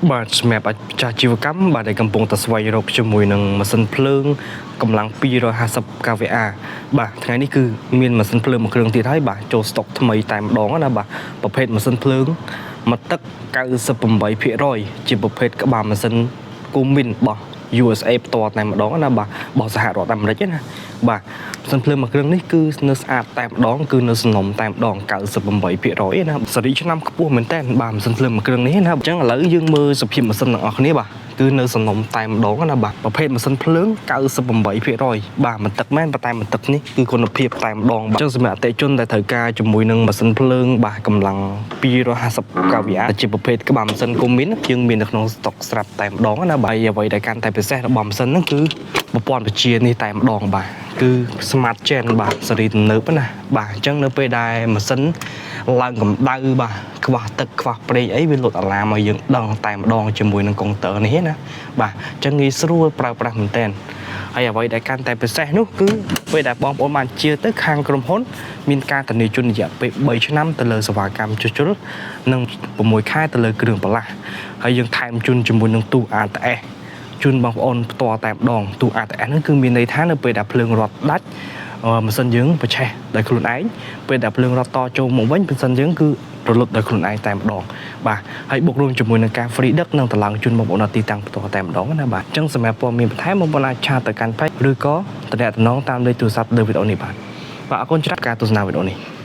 បាទសម្រាប់ម្ចាស់អាជីវកម្មបាទដែលកំពុងតែស្វែងរកជាមួយនឹងម៉ាស៊ីនភ្លើងកម្លាំង250 kVA បាទថ្ងៃនេះគឺមានម៉ាស៊ីនភ្លើងមួយគ្រឿងទៀតហើយបាទចូលស្តុកថ្មីតែម្ដងណាបាទប្រភេទម៉ាស៊ីនភ្លើងមួយទឹក98%ជាប្រភេទក្បាលម៉ាស៊ីនគូមីនរបស់ USA ផ្ទាល់តែម្ដងណាបាទរបស់សហរដ្ឋអាមេរិកណាបាទម៉ាស៊ីនភ្លើងមួយគ្រឿងនេះគឺនៅស្អាតតែម្ដងគឺនៅសំណុំតែម្ដង98%ណាសេរីឆ្នាំខ្ពស់មែនតើបាទម៉ាស៊ីនភ្លើងមួយគ្រឿងនេះណាអញ្ចឹងឥឡូវយើងមើលសភាពម៉ាស៊ីនទាំងអស់គ្នាបាទគឺនៅសំណុំតែម្ដងណាបាទប្រភេទម៉ាស៊ីនភ្លើង98%បាទមិនទឹកមែនប៉ុន្តែមិនទឹកនេះគឺគុណភាពតែម្ដងបាទអញ្ចឹងសម្រាប់អតិថិជនដែលត្រូវការជាមួយនឹងម៉ាស៊ីនភ្លើងបាទកម្លាំង250 kVA ជាប្រភេទក្បាលម៉ាស៊ីន Cummins យើងមាននៅក្នុងស្តុកស្រាប់តែម្ដងណាបាទហើយអ្វីដែលកាន់តែពិសេសរបស់ម៉ាស៊ីនហ្នឹងគឺប្រព័ន្ធបញ្ជានេះតែម្ដងបាទគឺ Smart Gen បាទសេរីទំនើបណាបាទអញ្ចឹងនៅពេលដែលម៉ាស៊ីនឡើងកម្ដៅបាទខ្វះទឹកខ្វះប្រេងអីវាលោត alarm ឲ្យយើងដឹងតែម្ដងជាមួយនឹងកុងទ័រនេះណាបាទអញ្ចឹងងាយស្រួលប្រើប្រាស់មែនតើហើយអ្វីដែលកាន់តែពិសេសនោះគឺពេលដែលបងប្អូនបានជាទៅខាងក្រុមហ៊ុនមានការធានាជូនរយៈពេល3ឆ្នាំទៅលើសេវាកម្មជួសជុលនិង6ខែទៅលើគ្រឿងបន្លាស់ហើយយើងថែមជូនជាមួយនឹងទូ ATS ជូនបងប្អូនផ្ទាល់តែម្ដងទូ ATS ហ្នឹងគឺមានន័យថានៅពេលដែលភ្លើងរត់ដាច់ម៉ាស៊ីនយើងបញ្ឆេះដោយខ្លួនឯងពេលដែលភ្លើងរត់តចូលមកវិញម៉ាស៊ីនយើងគឺរលត់ដោយខ្លួនឯងតែម្ដងបាទហើយបូករួមជាមួយនឹងការ free ដឹកនិងតម្លើងជូនបងប្អូនដល់ទីតាំងផ្ទាល់តែម្ដងណាបាទអញ្ចឹងសម្រាប់ព័ត៌មានបន្ថែមបងប្អូនអាច chat ទៅកាន់ page ឬក៏តំណតំណងតាមលេខទូរស័ព្ទលើវីដេអូនេះបាទបាទអរគុណច្រើនការទស្សនាវីដេអូនេះ។